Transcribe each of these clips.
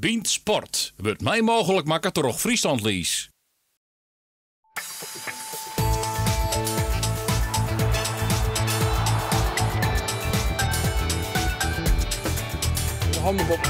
Bynt Sport wurdt mei mooglik makke troch Friesland Lease. De hannen boppe.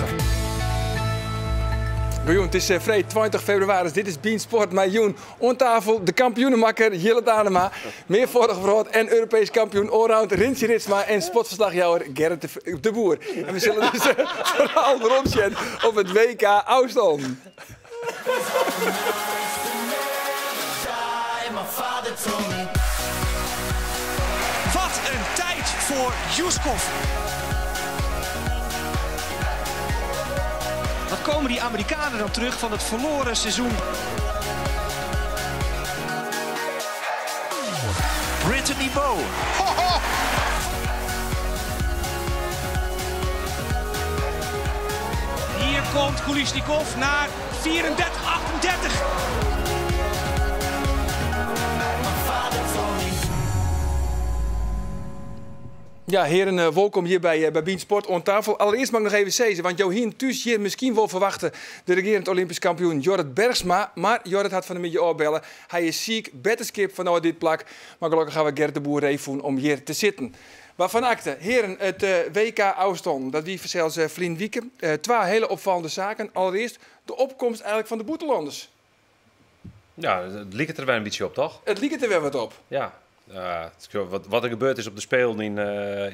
Goejûn, it is freed 20 febrewaris. Dit is Bynt Sport mei jûn oan tafel de kampioenemakker Jillert Anema, mearfâldich wrâld en Europeesk kampioen allround Rintje Ritsma en sportferslachjouwer Gerrit de Boer. En we sille dus foaral weromsjen op it WK ôfstannen. Wat een tijd voor Yuskov. Wat komen die Amerikanen dan terug van het verloren seizoen? Brittany Bowe. Ho, ho. Hier komt Kulishnikov naar 34-38. Ja, heren, welkom hier bij Bynt Sport oan tafel. Allereerst mag ik nog even zeggen, want jo hiene thús hjir miskien wol ferwachte de regearend Olympisch kampioen Jorrit Bergsma. Mar Jorrit hat fan 'e middei ôfbelle. Hy is siik, betterskip fanôf dit plak. Mar gelokkich hawwe we Gerrit de Boer ree fûn om hjir te sitten. Waarfan akte, heren, it WK ôfstannen, dat wie fansels ferline wike. Twa hiele opfallende saken. Allereerst de opkomst eigenlijk fan de bûtenlanners. Ja, it liket der wer in bytsje op, toch? It liket der wer wat op. Ja. Wat der gebeurd is op de Spelen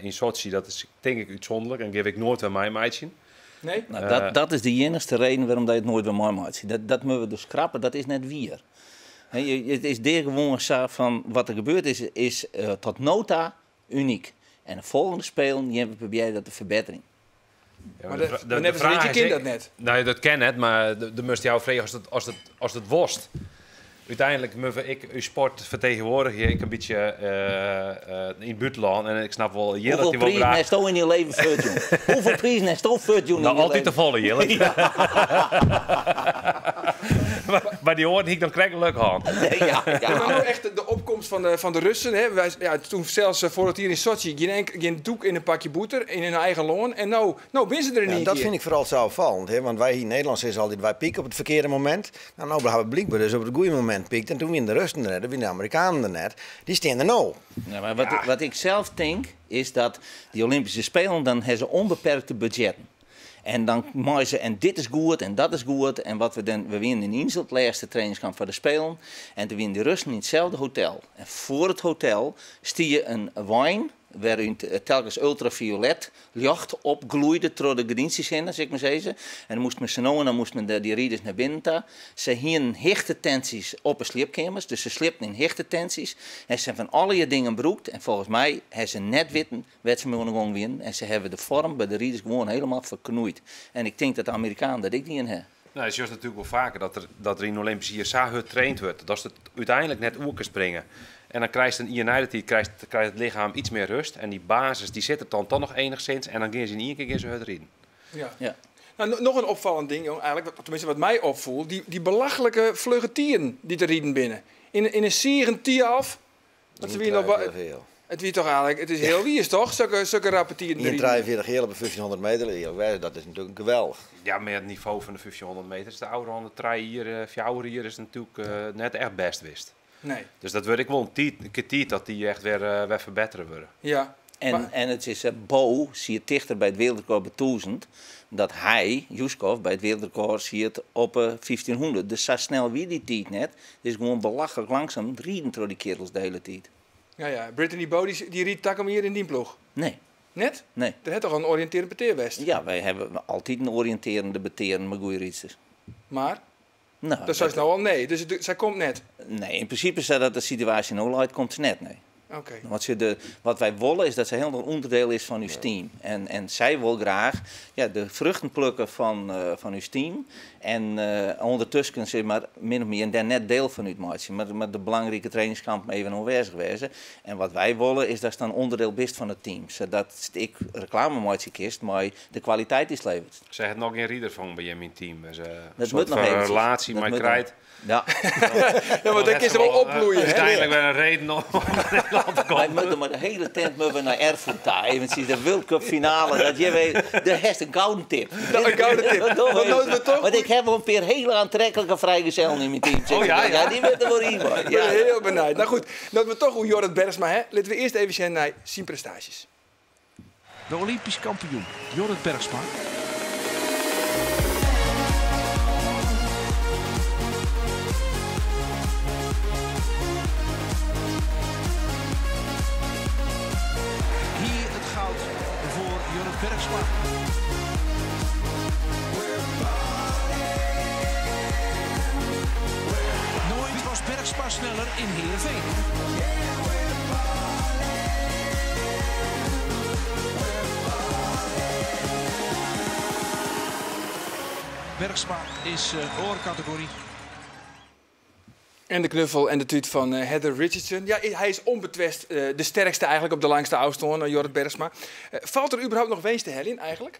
yn Sotsji, dat is tink ik útsûnderlik en gean ik noait wer meimeitsjen. Nee? Nou, dat is de iennichste reden wêrom dat je it noait wer meimeitsje. Dat moatte we dus skrappe, dat is net wier. Hè, it is dêr gewoan sa fan, wat der gebeurd is, is tot no ta unyk. En de folgjende Spelen gean we probearje dat te ferbetterjen. Ja, Maar de de de neffens fraach Rintje is kin ek dat net. Nee, dat kin net, mar de moatst jou freegje ast it wolst. Uteinlik moatte we ek ús sport fertegenwoardigje, ek in bytsje yn it bûtenlân. En ik snap wol, Jillert Hoeveel die wol prizen graach hast do yn dyn leven ferd, jong? Hoeveel prizen hast do ferd, jong, yn Nou, dyn altyd leven? te folle, Jillert. Maar dy oaren hie ik dan krekt geluk hân. Nee, ja, ja. Maar no echt de opkomst fan de Russen. Hè. Wy, ja, toen sels foarich jier yn Sotsji gjin doek yn in pakje bûter yn hun eigen lân. En no binne se der yn Ja, ien dat kear. fyn ik foaral sa opfallend, hè, want wy yn Nederlân sizze altyd, wy pike op it ferkearde momint. Nou, no hawwe we blykber dus op it goede momint pykt. En toen wiene de Russen der net, wiene de Amerikanen der net. Dy stean der no. Ja, mar wat ik sels tink, is dat dy Olympyske Spelen, dan hawwe se ûnbeperkte budzjetten. En dan meie se, en dit is goed en dat is goed. En wat we dan, we wienen yn Inzell, it lêste trainingskamp foar de Spelen. En toen wienen de Russen yn itselde hotel. En foar it hotel stie in wein wêryn't telkens ultrafiolet ljocht opgloeide troch de gerdyntsjes hinne, sil ik mar sizze. En dan moast men se no en dan moast men dy riders nei binnen ta. Se hienen hichtetentsjes op 'e sliepkeamers, dus se sliepten yn hichtetentsjes. En se fan allegear dingen brûkt en folgens my hawwe se net witten wêr't se mei oan 'e gong wienen. En se hawwe de foarm by de riders gewoan hielendal ferknoeid. En ik tink dat de Amerikanen dat ek dien hawwe. Nou, it is just natuerlik wol faker dat der yn Olympyske jier sa hurd traind wurdt datst it úteinlik net oer kinst bringe. En dan krijst in jier nei de tiid krijst it lichem iets mear rêst en dy basis dy sit der dan toch noch enigszins en dan gean se yn ien kear gean se hurd riden. Ja. Ja. Nou, noch in opfallend ding, jong, eigenlijk, tenminste wat my opfoel, dy belachlike flugge tiden dy't der riden binne. Yn in sigen Thialf, dat se wiene noch 1,43 heal. It wie toch eigenlijk, it is hiel wiis, toch? Sokke rappe tiden Ien riden. 43 heal op de 1500 meter, heel wijs, dat is natuerlik geweldich. Ja, mar it nivo fan de 1500 meter is de ôfrûne 3 jier, 4 jier is natuerlik net echt bêst west. Nee. Dus dat wurdt ek wol in tiid, in kear tiid dat dy echt wer ferbettere wurde. Ja. En Maar it is, Bo siet tichter by it wereldrekord by 1000, dat hy, Yuskov, by it wereldrekord siet op 1500. Dus sa snel wie dy tiid net. Het is gewoan belachlik langsum riden troch dy kerels de hiele tiid. Ja, ja. Brittany Bowe, dy rydt takom jier yn dyn ploech? Nee. Net? Nee. Der hat toch in oriïntearjend petear west? Ja, wy hawwe altyd in oriïntearjende petearen mei goede rydsters. Mar? Nou, dat seist dat no al nee, dus sy komt net? Nee, yn prinsipe sa dat de situaasje no leit, komt se net, nee. Oké. Want wat wy wolle is dat sy hielendal ûnderdiel is fan ús team. En sy wol graach, ja, de fruchten plukke fan ús team. En ûndertusken, sis mar, min of mear dêr net diel fan útmeitsje. Mar de belangrike trainingskampen even oanwêzich wêze. En wat wy wolle is dat dan ûnderdiel bist fan it team. Sadat ik reklame meitsje kinst mei de kwaliteit dy'tst leverest. Se hat noch gjin rider fan by jim yn it team. Dus, Dat in soart moat noch fan eventjes. relaasje Dat mei moat krijt. nog. Ja. Ja, want dan kin se wol opbloeie, hè? Úteinlik wer in reden om Nederlân te Wij kommen. moeten maar de hele tent moeten we naar Erfurt daar. Eventjes de World Cup finale. Dat je weet, de heeft een gouden tip. Een gouden tip. Dat doen we Want nou even. we toch Want ik heb wel een paar hele aantrekkelijke vrijgezellen in mijn team. zeg Oh, ja, ik. ja. Die weten wel iemand. Ik ben Ja. heel benieuwd. Nou goed, dat we toch hoe Jorrit Bergsma, hè? Laten we eerst even zien naar zijn prestaties. De Olympisch kampioen Jorrit Bergsma. Hier het goud voor Jorrit Bergsma. Nooit was Bergsma sneller in Heerenveen. Bergsma is oorcategorie. En de knuffel en de tuut van Heather Richardson. Ja, hij is onbetwist de sterkste eigenlijk op de langste afstand, Jorrit Bergsma. Valt er überhaupt nog winst te hellen eigenlijk?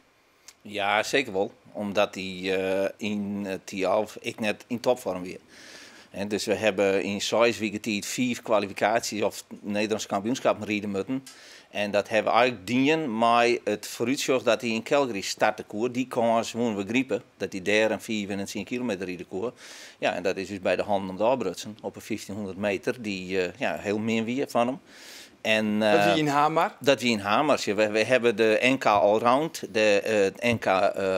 Ja, zeker wel. Omdat hij in Thialf ik net in topvorm weer. En dus we hebben in 6 weken tijd 5 kwalificaties of Nederlands kampioenschap rijden moeten. En dat hebben we eigenlijk dienen, maar het vooruitzicht dat hij in Calgary startte koer, die kans wonen we griepen. Dat hij daar een 5 en een 10 kilometer rijden koer. Ja, en dat is dus bij de handen om de afbrutsen op een 1500 meter, die heel min weer van hem. En, Dat wie in Hamar? Dat wie in Hamar. Ja, we hebben de NK Allround, de NK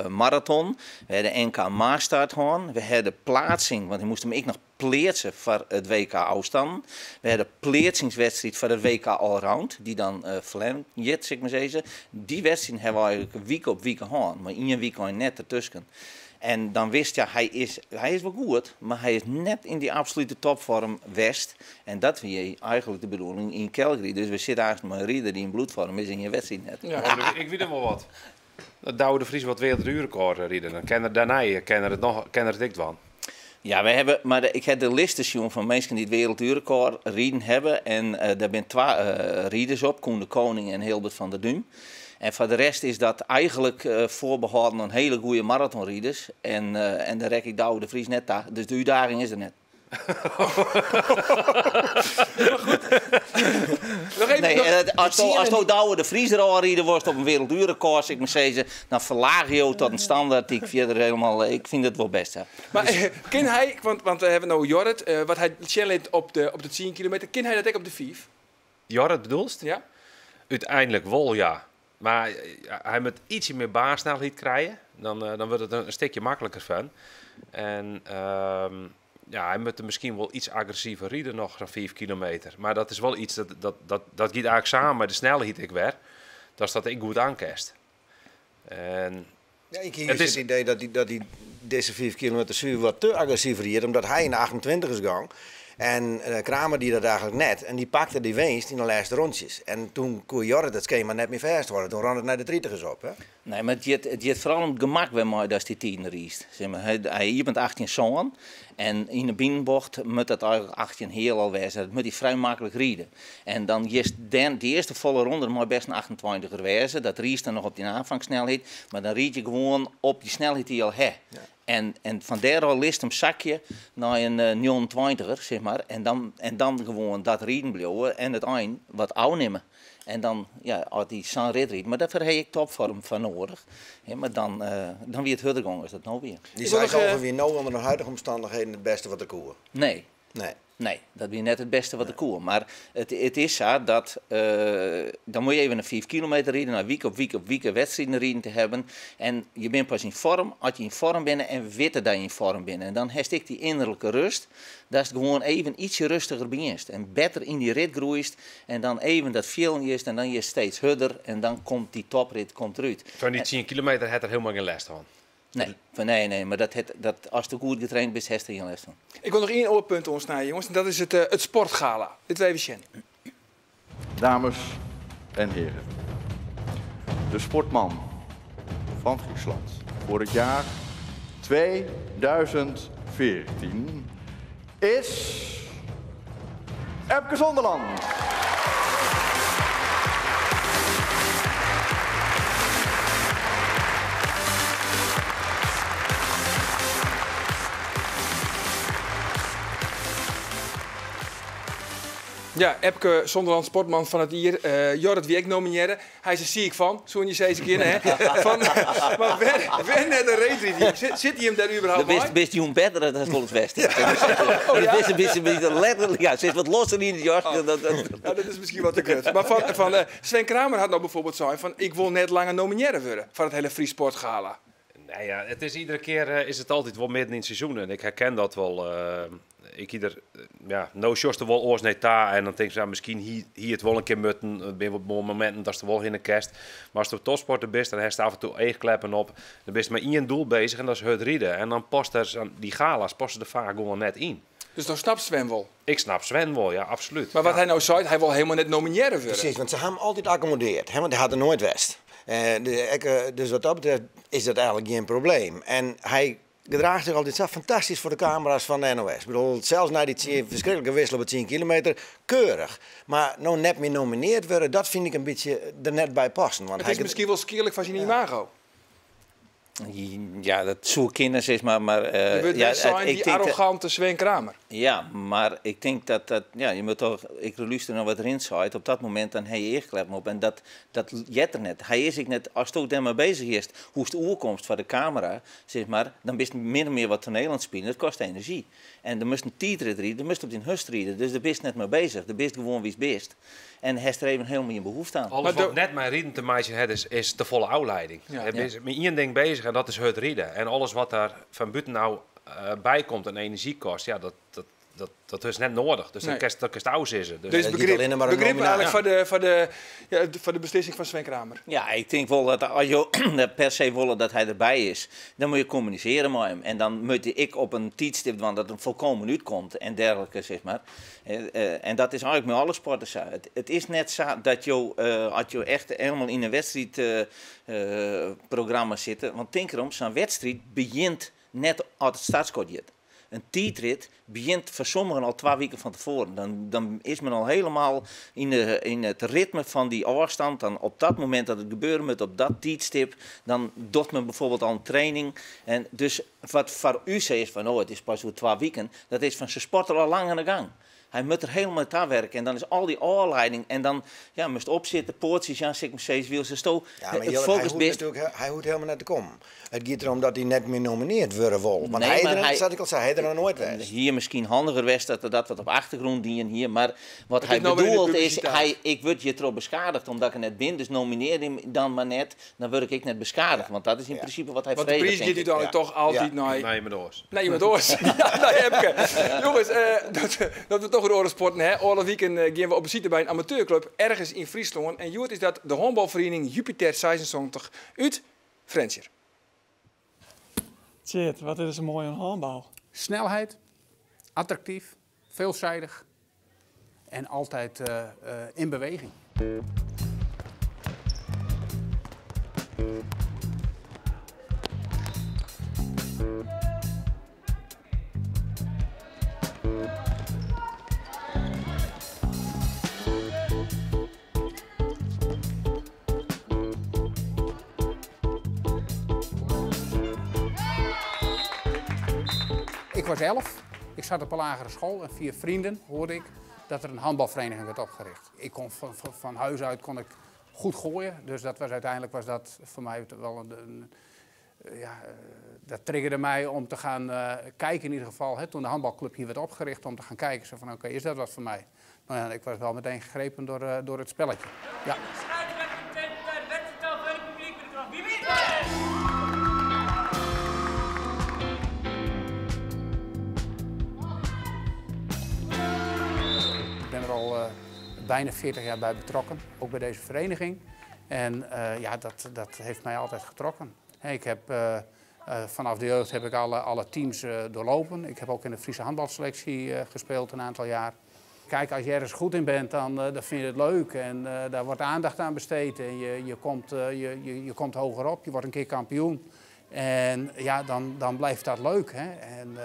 Marathon, we hebben de NK Maastart gehad, we hebben de plaatsing, want die moesten hem ik nog pleatsen voor het WK afstand. We hebben de pleatsingswedstrijd voor het WK Allround, die dan verlengd jet, zeg maar zeggen. Die wedstrijd hebben we eigenlijk week op week gehad, maar in een week al net ertussen. En dan wist je, hij is wel goed, maar hij is net in die absolute topvorm West. En dat was eigenlijk de bedoeling in Calgary. Dus we zitten eigenlijk met een rieder die in bloedvorm is in je wedstrijd net. Ja. Oh, ik weet hem wel wat. Dat Douwe de Vries wat werelduurrecord rijden. Dan ken er daarna, ken er het nog, ken er het ik van. Ja, we hebben, maar ik heb de listen zien van mensen die het werelduurrecord rijden hebben. En daar zijn 2 rieders op, Koen de Koning en Hilbert van der Duim. En voor de rest is dat eigenlijk voorbehouden aan hele goede marathonrieders. En daar rek ik Douwe de Vries net daar. Dus de uitdaging is er net. Maar goed. Nog even, Nee, nog en het, als zie je als een to Douwe de Vries er al rijden wordt op een werelduurrecord, zeg ik maar zeggen, dan verlaag je ook tot een standaard die ik verder helemaal, ik vind het wel best. Hè. Maar ken hij, want we hebben nou Jorrit, wat hij challenge op de 10 kilometer, ken hij dat ook op de 5? Jorrit bedoelst? Ja. Uiteindelijk wel, ja. Maar hij moet ietsje meer baansnelheid krijgen, dan wordt het een stukje makkelijker van. En hij moet er misschien wel iets agressiever rijden nog, zo'n 5 kilometer. Maar dat is wel iets, dat gaat eigenlijk samen met de snelheid ik weer. Dat is dat ik goed aankest. En Ja, ik heb het het is idee dat hij deze 5 kilometer zuur wat te agressief rijdt, omdat hij in de 28 is gang. En Kramer die dat eigenlijk net. En die pakte die winst in de laatste rondjes. En toen kon Jorrit het schema net meer vast worden. Toen ran het naar de 30 op. Hè? Nee, maar het gaat vooral om het gemak waarmee dat die 10 riest. Zeg maar, hij, je bent 18 zoon. En in de binnenbocht moet dat eigenlijk 18 heel al wezen. Dat moet hij vrij makkelijk rijden. En dan is de eerste volle ronde maar best een 28er wezen. Dat riest dan nog op die aanvangssnelheid. Maar dan ried je gewoon op die snelheid die je al hebt. Ja. En van daar al list hem zakje naar een 29er, zeg maar. En dan gewoon dat rijden blijven en het eind wat afnemen. En dan, ja, als die zo'n rit rijdt. Maar daar heb ik topvorm van nodig. Ja, maar dan weer het harder gaan is dat nou weer. Die Ik wil zei nog, zelf weer nou onder de huidige omstandigheden het beste wat er koer. Nee. Nee. Nee, dat is net het beste wat er koer. Maar het is zo dat dan moet je even een 5 kilometer rijden, nou, week op week op week wedstrijden rijden te hebben. En je bent pas in vorm als je in vorm bent en weet dat je in vorm bent. En dan heb ik die innerlijke rust, dat is het gewoon even ietsje rustiger begint. En beter in die rit groeit en dan even dat veel is en dan je steeds harder en dan komt die toprit eruit. Van die 10 kilometer had er helemaal geen last van. Nee, van nee, nee, maar dat, als je goed getraind bent, heeft er geen les van. Ik wil nog één oorpunt ontsnijden, jongens. En dat is het sportgala. Dit we even zien. Dames en heren, de sportman van Friesland voor het jaar 2014 is Epke Zonderland. Ja, Epke Zonderland, sportman fan it jier. Jorrit wie ek nominearre. Hy is der siik fan, soene je sizze kinne. Hè? Fan, mar wer, wer net de reedryd. Sit, sit hy him dêr überhaupt mei? Bist jûn better dan it wolris west is. Oh, ja? Bist in bytsje, bytsje letterlik, ja, sit wat losser yn it jas. Oh. Dat, dat, ja, dat is miskien wat te grut. Mar fan, fan Sven Kramer hat no bijvoorbeeld sein fan ik wol net langer nominearre wurde foar it hiele Fries Sport Gala. Nee, ja, it is iedere kear is it altyd wol midden yn it seizoen en ik herken dat wol. Ik hie der, ja, no sjochst der wol oars nei ta en dan tinkst, ja, miskien hie, hie it wol in kear mutten. Der binne wol mominten datst der wol hinne kinst. Mar ast topsporter bist, dan hast af en toe eachkleppen op. Dan bist mei ien doel bezich en dat is hurd ride. En dan past der sa'n, dy gala's passe der faak gewoan net yn. Dus dan snapt Sven wol? Ik snap Sven wol, ja, absolút. Mar wat hy no seit, hy wol helemaal net nominearre wurde. Precies, want se ha him altyd akkommodeard, hè, want hy hat der noait west. Dus wat dat betreft is dat eigenlijk gjin probleem. En hy gedraacht sich altyd sa fantastysk foar de kamera's fan de NOS. Ik bedoel, sels nei dy ferskriklike wissel op de 10 kilometer, keurich. Mar no net mear nomineard wurde, dat fyn ik in bytsje der net by passen. Want It is miskien wol skealik foar syn imago. Ja, dat soe kinne, sis mar. Mar Der wurdt ja, net sein, ik dy tink dat arrogante Sven Kramer. Ja, mar ik tink dat dat, ja, je moatte toch, ik lúster nei wat Rint seit, op dat momint dan ha je eachkleppen op en dat, dat heart der net. Hy is ek net, asto dêrmei bezich bist, hoe'tst oerkomst foar de kamera, sis mar, dan bist min of mear wat toneel oan it spyljen, dat kostet enerzjy. En dan moatst in tiidrit ride, dan moatst op dyn hurdst ride, dus dêr bist net mei bezich. Do bist gewoan wie'tst bist en hast der even helemaal gjin behoefte aan. Alles wat net mei riden te meitsjen hat, is, is te folle ôflieding. Ja. Bist mei ien ding bezich en dat is hurd ride. En alles wat daar fan bûten no by komt en enerzjy kost, ja, dat, dat, dat, dat is net nedich. Dus dat kinst, dat kinst ôfsizze. Dus, dus begrip, begrip eigenlijk foar de, foar de, ja, foar de beslissing fan Sven Kramer. Ja, ik tink wol dat as jo per se wolle dat hy derby is, dan moatte je kommunisearje mei him. En dan moat ik op in tiidstip dwaan dat him folkomen útkomt en dergelike, sis mar. En dat is eigenlijk mei alle sporters sa. It is net sa dat jo, as jo echt helemaal yn in wedstriidprogramma sitte, want tink erom, sa'n wedstriid begjint net as it startskot giet. In tiidrit begjint foar sommigen al 2 wiken fan tefoaren. Dan, dan is men al helemaal yn, de, yn it ritme fan dy ôfstân. Dan op dat momint dat it gebeure moat, op dat tiidstip, dan docht men bijvoorbeeld al in training. En dus wat foar ús is fan, oh, it is pas oer 2 wiken, dat is fan se sporte al lang oan de gang. Hy moat der helemaal ta werke en dan is al dy ôflieding en dan, ja, moatst opsitte, poatsjes jaan, sil ik mar sizze, wylst asto Ja, mar it Jelle, hy focus hoecht bist. natuerlik, hy hoecht helemaal net te kommen. It giet derom dat hy net mear nomineard wurde wol. Want Nee, hy mar der, hy sa't ik al sei, hy der noch noait west. Hie miskien handiger west dat er dat wat op achtergrûn dien hie, mar wat It hy is no wer yn de bedoelt is, publisiteit. hy, ik wurd hjirtroch beskadigd omdat ik er net bin, dus nominear him dan mar net, dan wurd ik ek net beskadigd, want dat is yn prinsipe wat hy Want de freget, priis tink giet ik. úteinlik toch altyd nei Nei iemand oars. Nei iemand oars. Ja, nei Epke. Jonges, dat, dat we toch oer oare sporten hè. Alle wiken gean we op besite by in amateurklup ergens yn Fryslân. En hjoed is dat de honkbalferiening Jupiter 76 út Frjentsjer. Tjeerd, wat is der moai oan hânbal? Snelheid, attraktyf, veelzijdig en altijd in beweging. Ik was 11, ik zat op een lagere school en via vrienden hoorde ik dat er een handbalvereniging werd opgericht. Ik kon van huis uit kon ik goed gooien, dus dat was uiteindelijk was dat voor mij wel een, ja, dat triggerde mij om te gaan kijken in ieder geval, hè, toen de handbalclub hier werd opgericht, om te gaan kijken, zo van oké, is dat wat voor mij? Nou ja, ik was wel meteen gegrepen door het spelletje. Ja. Ik ben er al bijna 40 jaar bij betrokken, ook bij deze vereniging. En ja, dat heeft mij altijd getrokken. Hè, ik heb, vanaf de jeugd heb ik alle teams doorlopen. Ik heb ook in de Friese handbalselectie gespeeld een aantal jaar. Kijk, als je ergens goed in bent, dan vind je het leuk en daar wordt aandacht aan besteed. En je komt hoger op, je wordt een keer kampioen. En ja, dan blijft dat leuk. Hè? En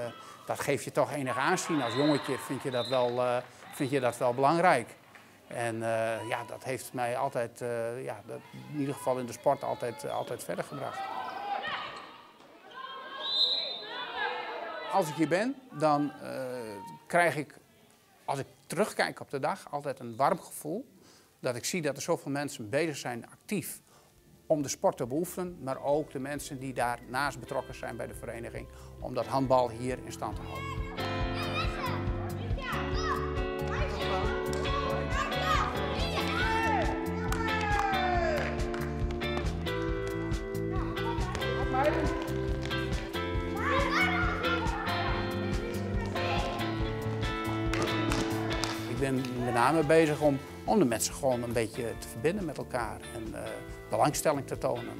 dat geeft je toch enig aanzien. Als jongetje vind je dat wel belangrijk. En ja, dat heeft mij altijd, ja, dat, in ieder geval in de sport altijd verder gebracht. Als ik hier ben, dan krijg ik, als ik terugkijk op de dag, altijd een warm gevoel. Dat ik zie dat er zoveel mensen bezig zijn actief om de sport te beoefenen, maar ook de mensen die daarnaast betrokken zijn bij de vereniging, om dat handbal hier in stand te houden. Ik ben met name bezig om de mensen gewoon een beetje te verbinden met elkaar en belangstelling te tonen.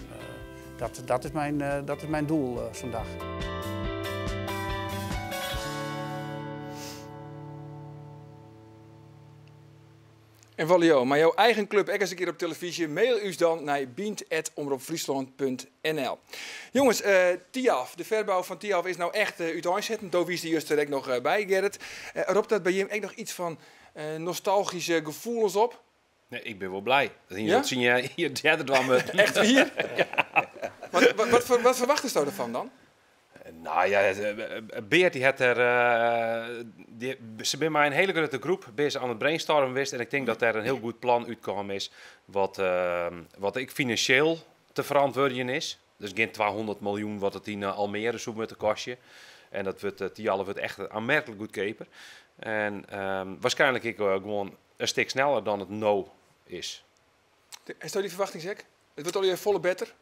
Dat is mijn doel zo'n dag. En Valio, maar jouw eigen club ook eens een keer op televisie, mail u dan naar bynt@omropfryslan.nl. Jongens, Thialf, de verbouw van Thialf is nou echt uiteenzetten. Daar wie is er juist nog bij, Gerrit. Roept dat bij je ook nog iets van nostalgische gevoelens op? Nee, ik ben wel blij. Dat Ja? zie je hier derde dwam met. Echt hier? Ja. Wat verwachten ze ervan dan? Nou ja, Beert die had er die, ze zijn maar een hele grote groep bezig aan het brainstormen geweest en ik denk dat er een heel goed plan uitgekomen is wat ik financieel te verantwoorden is. Dus geen 200 miljoen wat het in Almere zo met de kostje. En dat wordt Thialf wordt echt aanmerkelijk goedkoper. En waarschijnlijk ik gewoon een stuk sneller dan het no is. Is dat die verwachting, Zek? Het wordt al je volle beter?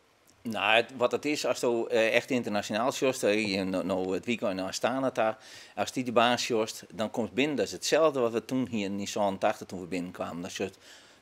Nou, wat het is, als je echt internationaal sjost, hè, je nou het weekend naar Astana daar, als die de baan sjost, dan komt binnen. Dat is hetzelfde wat we toen hier in Nissan 80 toen we binnenkwamen. Dat, sjost,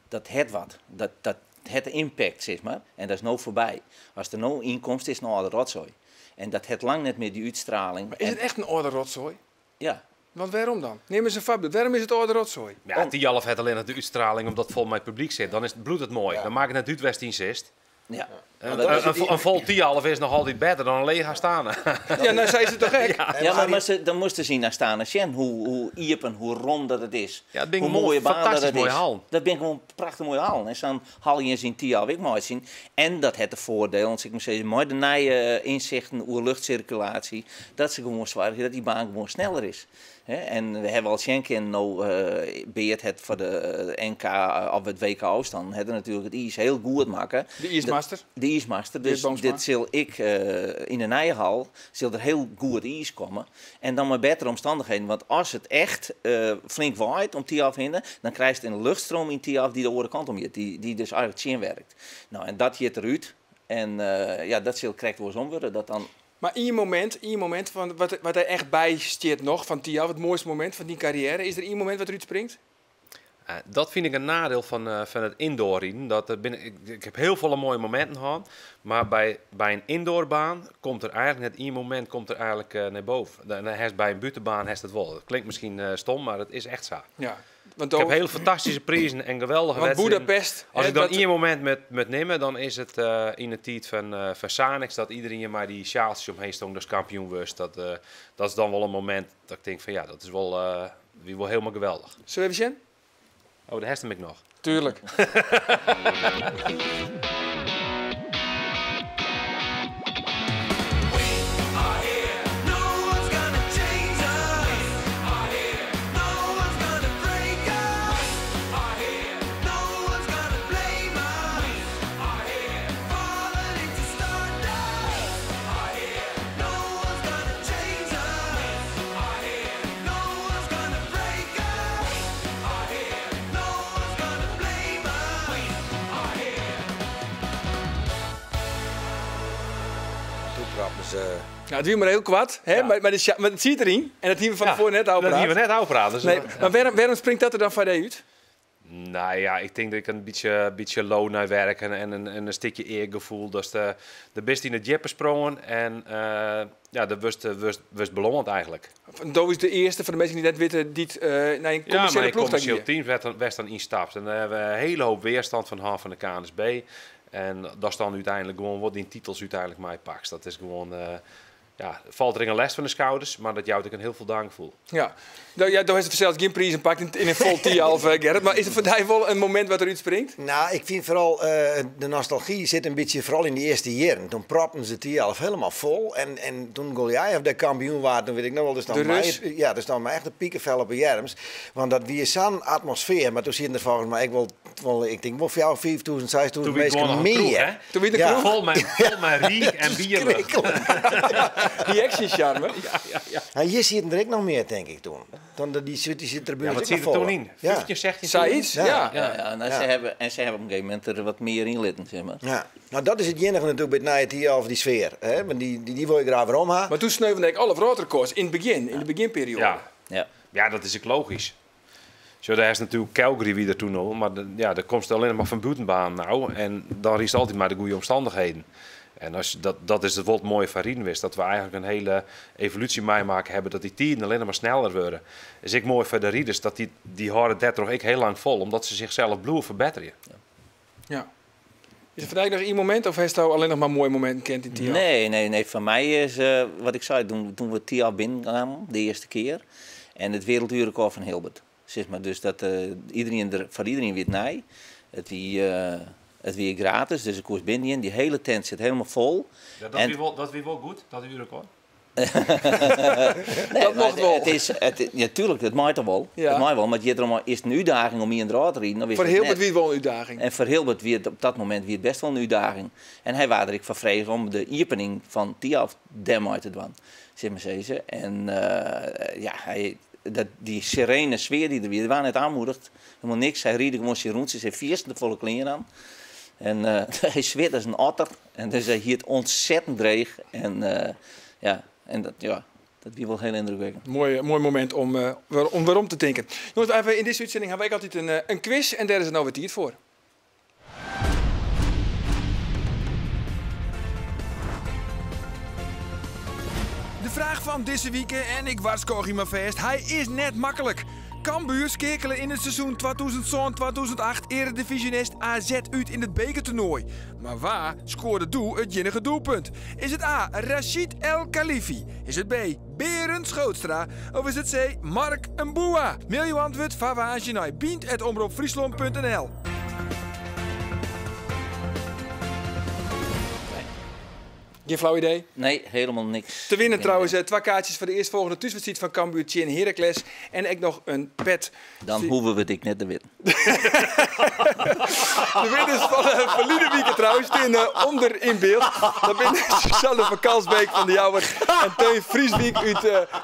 dat het wat, dat, dat het impact, zeg maar, en dat is nou voorbij. Als er nou inkomst is, nou oude rotzooi. En dat het lang net meer die uitstraling. Maar is het echt een oude rotzooi? Ja. Want waarom dan? Neem eens een voorbeeld. Waarom is het oude rotzooi? Ja, Thialf heeft alleen de uitstraling omdat het vol met publiek zit. Dan is het bloed het mooi. Ja. Dan maakt het net uit waar het in zit. Ja. Een Maar dat is het vol Thialf is nog altijd beter dan een leeg Astana. Ja, nou zijn ze toch gek? Ja, ja, maar dan moesten ze zien naar Astana Sjen, hoe iepen, hoe rond dat het is. Ja, dat ben ik Hoe mooi, mooie baan dat fantastisch het mooie is. hal. Dat ben ik gewoon prachtig mooie hal. En zo'n hal je in Thialf ik mooi zien. En dat het de voordeel, want ik moet zeggen, mooi de nieuwe inzichten over luchtcirculatie, dat ze gewoon zwaar, dat die baan gewoon sneller is. Hè? En we hebben al Schenken nou Beert het voor de NK of het WK Oost dan, het natuurlijk het ijs heel goed maken. De ijsmaster. De ijsmaster. Beert Dus Boomsma. dit zal ik in de Nijhal, zal er heel goed ijs komen. En dan maar betere omstandigheden. Want als het echt flink waait om Thialf heen, dan krijg je een luchtstroom in Thialf die de andere kant om je, die dus eigenlijk zin werkt. Nou, en dat zit eruit. En ja, dat zal correct worden worden. Dat dan Maar in je moment van wat hij echt bij stiert nog van Thialf, het mooiste moment van die carrière, is er één moment wat eruit springt? Dat vind ik een nadeel van het indoor-rijden. Dat er binnen, ik, ik heb heel veel mooie momenten gehad, maar bij een indoorbaan komt er eigenlijk net één moment komt er eigenlijk naar boven. Dan, dan heeft bij een buitenbaan heeft het wel. Dat klinkt misschien stom, maar het is echt zo. Ja, want Ik heb dan hele fantastische prijzen en geweldige Want wedstrijden. Boedapest, Als hè, ik dan dat één moment met nemen, dan is het in de tijd van Sanix dat iedereen maar die sjaaltjes omheen stond, dus kampioen was. Dat is dan wel een moment dat ik denk van ja, dat is wel wie wel helemaal geweldig. Zullen we even zien? Oh, daar heb ik nog. Tuurlijk. Ja, het duurt maar heel kwart, hè? Ja. Maar het zit erin. En dat zien we van Ja, tevoren net al dat praten. zien we net al praten, dus Nee, dat- maar waarom springt dat er dan van uit? Nou ja, ik denk dat ik een beetje loon naar werk en een stukje eergevoel. Dat is de beste in de jeppen sprongen en ja, dat was beloond eigenlijk. Van Do is de eerste van de mensen die net weten die het naar een Ja, maar commerciële een ploeg commercieel hier. team werd dan instapt. En daar hebben we een hele hoop weerstand van Han van de KNSB. En dat is dan uiteindelijk gewoon wat die titels uiteindelijk mij pakt. Dat is gewoon Ja, falt der in lêst fan de skouders, mar dat jout ek in hiel foldaan gefoel. Ja, no, ja, do hast fansels gjin prizen pakt yn in fol Thialf, Gerrit, mar is it foar dy wol in momint wat derút springt? No, ik fyn foaral de nostalgy sit in bytsje foaral yn de earste jierren. Toen propten se Thialf helemaal fol en toen Goliath de kampioen waard, toen wit ik noch wol, dus dan mei, ja, dus dan mei echt de pikefel op de earms. Want dat wie sa'n atmosfear, mar toen sieten der folgens my ek wol Wol, ik tink wol fjouwer, 5000, 6000 minsken mear. Toen wie de kroech fol mei reek en bier. Die action-charme. Ja, hjir sieten der ek noch mear, tink ik, toen. Toen die tribune Ja, wat siet der toen yn? 15, 16? Sayts, ja. Ja, ja, nou, se hawwe, en se hawwe op in gegeven momint der wat mear yn litten, sis mar. Ja. No, dat is it iennige natuerlik by it nije Thialf, dy sfear. Hè? Want dy wol je graach werom ha. Mar toen sneuven ek alle wrâldrekords yn it begjin, yn de begjinperioade. Ja. Ja. Ja, dat is ek logysk. Sjoch, dêr is natuerlik Calgary wie der toen al, mar ja, dêr komst allinnich mar fan bûtenbaan no en dan rydst altyd mei de goede omstannichheden. En as, dat, dat is it wol it moaie fan riden west, dat we eigenlik in hiele evolúsje meimakke hawwe, dat dy tiden allinnich mar sneller wurde. Is ek moai foar de riders, dat dy, dy hâlde dêrtroch ek hiel lang fol, omdat se sichsels bliuwe ferbetterje. Ja. Is der foar dy noch ien momint of hasto allinnich mar moaie mominten kend yn Thialf? Nee, nee, nee. Foar my is, wat ik sei, toen we Thialf binnenkamen, de earste kear, en it werelduurrecord fan Hilbert. Sis mar, dus dat iedereen der, foar iedereen wie it nij. It wie gratis, dus ik koest binnen gean. Dy hiele tent sit helemaal fol. Ja, dat wie wol, dat wie wol goed, dat uurrecord. Nee, Dat mar mocht wol. it is, it, ja, tuurlijk, dat mei toch wol. Ja. Dat mei wol, mar it giet derom, is it in útdaging om ien derôf te riden of is Foar it Hilbert net? wie it wol in útdaging. En foar Hilbert wie it op dat momint wie it best wol in útdaging. En hy waard der ek foar frege om de iepening fan Thialf dêrmei te dwaan, sil ik mar sizze. En ja, hy, dat, dy serene sfear dy't der wie, der waard net oanmoedige, helemaal niks. Hy ried gewoan syn rûntsjes, hy fierstente folle klean oan. En hy swit as in otter. En dus hy hie it ontzettend dreech. En ja, en dat, ja, dat wie wol hiel yndrukwekkend. Moai, moai momint om werom te tinken. Jonges, even yn dizze útsending ha we ek altyd in quiz en dêr is it no wer tiid foar. De fraach fan dizze wike, en ik warskôgje mar fêst, hy is net maklik. Cambuur skeakele yn it seizoen 2007-2008 earedivyzjonist AZ út yn it bekertoernoai. Mar wa skoarde doe it iennige doelpunt? Is it A. Rachid El Khalifi? Is it B. Berend Schootstra? Of is it C. Mark Mboua? Mail jo antwurd foar woansdei nei bynt@omropfryslân.nl. Gjin flau idee? Nee, helemaal niks. Te winnen trouwens twa kaartsjes foar de earstfolgjende thúswedstriid fan Cambuur tsjin Heracles en ek noch in pet. Dan hoege we it ek net te witten. De winners fan de ferline wike trouwens stean ûnder yn byld. Dat binne Suzanne van Kalsbeek fan De Jouwer en Teun Vrieswijk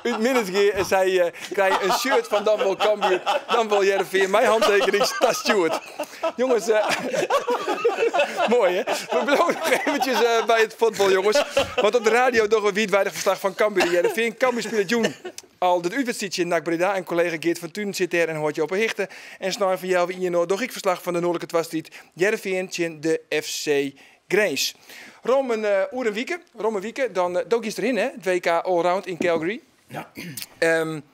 út Minnertsgea. En sy krije in shirt fan dan wol Cambuur, dan wol Hearrenfean mei hantekening tastjoerd. Jongens, moai hè? We bliuwe noch eventjes by it fuotbal, jongens. Want op de radio dogge we wiidweidich ferslach fan Cambuur en Hearrenfean. Cambuur spilet jûn al de útwedstriid tsjin NAC Breda. En kollega Geert van Tunen sit dêr en hâldt je op 'e hichte. En snein fan healwei ien ôf doch ik ferslach fan de noardlike twastriid Hearrenfean tsjin de FC Grins. Rom in oer in wike, rom in wike, dan do giest derhinne, hè? It WK Allround yn Calgary. Ja.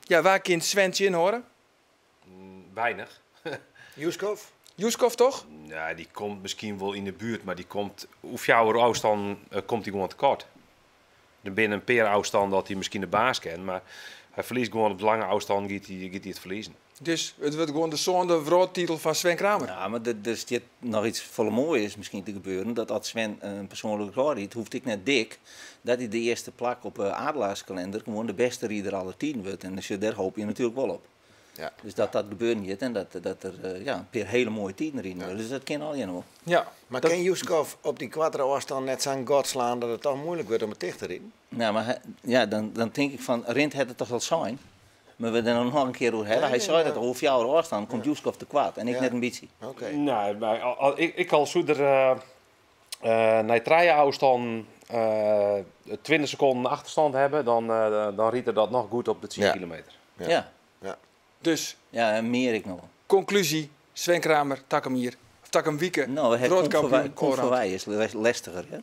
Ja, wa kin Sven tsjinhâlde? Weinich. Juskov? Juskov toch? Ja, dy komt miskien wol yn de buert, mar dy komt oer fjouwer ôfstannen komt hy gewoan tekoart. Der binne in pear ôfstannen dat hy miskien de baas ken, mar hy ferliest gewoan op de lange ôfstannen giet hy it ferliezen. Dus it wurdt gewoan de sânde wrâldtitel fan Sven Kramer. Ja, mar der stiet noch iets folle moaiers miskien te gebeuren. Dat as Sven in persoanlik rekôr rydt, hoecht ek net dik, dat hy de earste plak op de Adelaarskalinder gewoan de bêste rider aller tiden wurdt. En dus dêr hoopje je natuerlik wol op. Ja. Dus dat dat gebeuren giet en dat der ja, in pear hiele moaie tiden riden wurde. Dus dat kin allegear noch wol. Ja. Mar kin Juskov op dy koartere ôfstân net sa'n gat slaan dat it toch moeilik wurdt om it ticht te riden? Nou, mar hy, ja, dan tink ik fan, Rint hat it toch al sein? Mar we der noch in kear oer hawwe. Hy sei dat oer fjouwer ôfstannen komt Juskov tekoart en ik net in bytsje. Oké. Nee, mar ik al soe der nei trije ôfstannen 20 sekonden achterstân hawwe, dan rydt er dat noch goed op de tsien kilometer. Ja. Ja. Dus. Ja, en mear ek noch wol. Konklúzje, Sven Kramer, takom jier, of takom wike, No, hy wrâldkampioen komt allround. foarby, is lestiger, hè?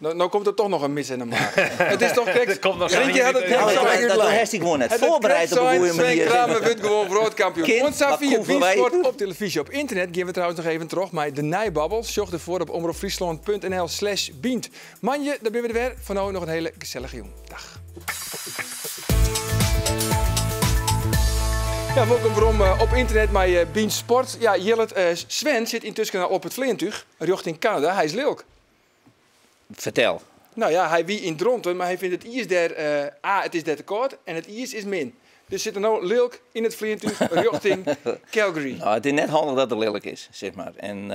No, no komt der toch noch in mis en in mar. It is toch krekt. Komt noch Rintje hat it krekt sein. Dat hast dy gewoan net foarbereid op in goede manier. Sven Kramer wurdt gewoan wrâldkampioen. Kind, Oant safier wat koe Bynt wij. Sport op televyzje. Op ynternet gean we trouwens noch even troch mei de neibabbel. Sjoch derfoar op omropfryslân.nl/bynt. Moandei, dan binne we der wer. Foar no noch in hiele gesellige jûn. Dag. Ja, wolkom werom op ynternet mei Bynt Sport. Ja, Jillert, Sven sit yntusken al op it fleantúch rjochting Kanada. Hy is lilk. Fertel. No ja, hy wie yn Dronten, mar hy fynt it iis dêr, A, it is dêr te kâld en it iis is min. Dus sit er no lilk yn it fleantúch rjochting Calgary. No, it is net handich dat er lilk is, sis mar. En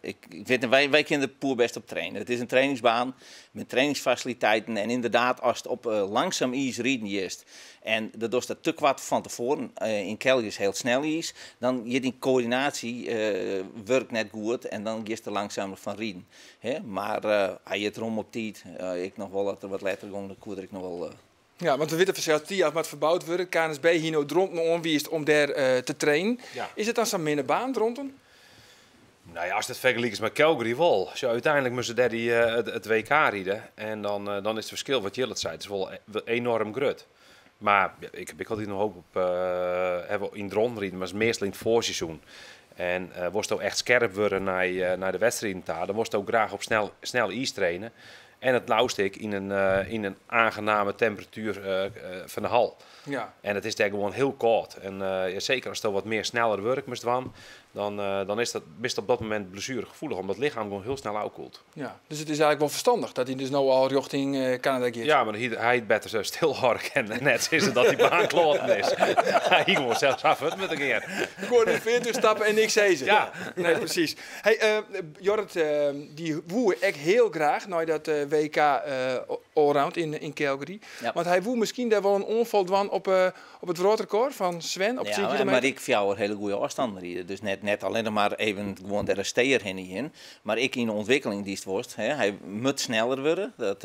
ik, ik wit net, wy, wy kinne der poerbêst op traine. It is in trainingsbaan met trainingsfasiliteiten en ynderdaad, ast op langsum iis riden giest en dat dochst dat te koart fan tefoaren, yn Calgary is hiel snel iis, dan giet dyn koördinaasje wurkt net goed en dan giest der langsumer fan riden. Hè? Mar hy giet rom op tiid. Ik noch wol dat er wat letter gong, dan koe er ek noch wol. Ja, want we witte fansels, Thialf moat ferboud wurde. KNSB hie no Dronten oanwiisd om dêr te trainen. Ja. Is it dan sa'n minne baan, Dronten? No ja, ast it fergelikest mei Calgary wol. Sjoch, úteinlik moatte se dêr dy, it WK ride. En dan, dan is it ferskil, wat Jillert seit, is wol enoarm grut. Mar ja, ik ha ek altyd noch hoop op, hawwe we yn Dronten riden, mar is meastal yn it foarseizoen. En wolsto echt skerp wurde nei de wedstriden ta, dan wolsto graach op snel iis traine. En it leafst ek yn in aangename temperatuer fan de hal. Ja. En it is dêr gewoan hiel kâld. En ja, seker asto wat mear sneller wurk moatst dwaan, dan is dat, bist op dat momint blessuregefoelich, omdat it lichem gewoan hiel snel ôfkoelt. Ja, dus it is eigenlik wol ferstannich dat hy dus no al rjochting Kanada giet. Ja, mar hy hie better stilhâlde kinnen en net sizze dat dy baan kloaten is. Hy hie gewoan sels af fuort moatte gean. Gewoan yn it fleantúch stappe en niks sizze. Ja. Nee, presys. Hey, Jorrit, dy woe ek hiel graach nei dat WK allround yn Calgary. Ja. Want hy woe miskien dêr wol in oanfal dwaan op it wrâldrekôr fan Sven op Ja, 10 maar kilometer. ek fjouwer hiele goede ôfstannen ride. Dus net allinnich mar even gewoan dêr in steer hinne gean. Mar ek yn de ûntwikkeling dy'tst wolst. Hè, hy moat sneller wurde, dat,